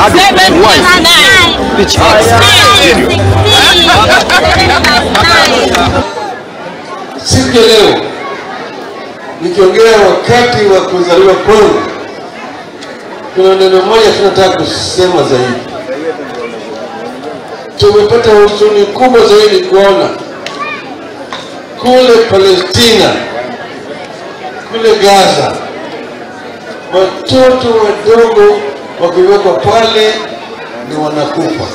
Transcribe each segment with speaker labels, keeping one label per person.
Speaker 1: 7 plus 9. 16. 7 plus 9.
Speaker 2: Siku ya leo nikiongea wakati wa kuzaliwa kwangu, kuna neno moja tunataka kusema zaidi. Tumepata huzuni kubwa zaidi kuona kule Palestina, kule Gaza, watoto wadogo wakiwekwa pale ni wanakufa.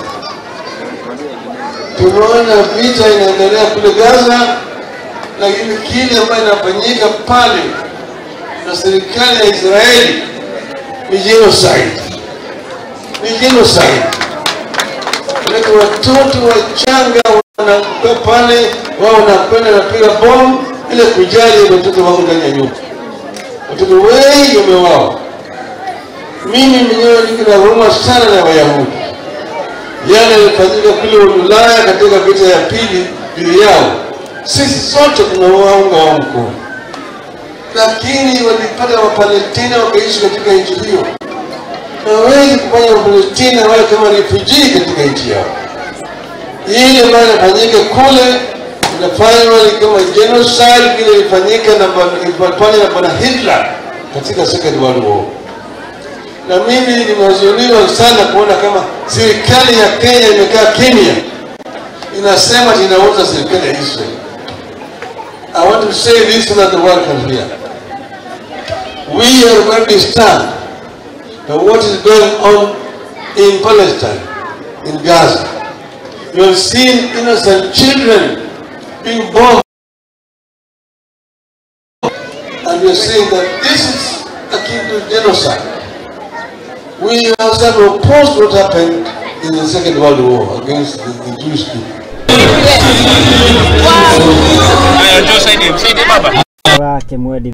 Speaker 2: Tumeona vita inaendelea kule Gaza, lakini kile ambayo inafanyika pale na serikali ya Israeli ni genocide. Ni genocide. Lakini watoto wachanga wanakuwa pale, wao wanakwenda napiga bomu ile kujali watoto wao ndani ya nyumba. Watoto wengi wameuawa. Mimi mwenyewe niko na huruma sana na Wayahudi. Yale yalifanyika kule Ulaya katika vita ya pili juu yao, sisi sote tunawaunga wao mkono. Lakini walipata Wapalestina wakaishi katika nchi hiyo. Hawezi kufanya Wapalestina wawe kama refugee katika nchi yao. Ile ambayo inafanyika kule inafanywa ni kama genocide vile ilifanyika na Bwana Hitler katika Second World War. Na mimi nimehuzuniwa sana kuona kama serikali ya Kenya imekaa kimya, inasema inauza serikali ya Israel. I want to say this so that the world can hear. We are very disturbed by what is going on in Palestine, in Gaza. You have seen innocent children being bombed, and we are saying that this is akin to genocide. We ourselves opposed what happened in the Second World War against the Jewish people.
Speaker 3: Wake mwedi.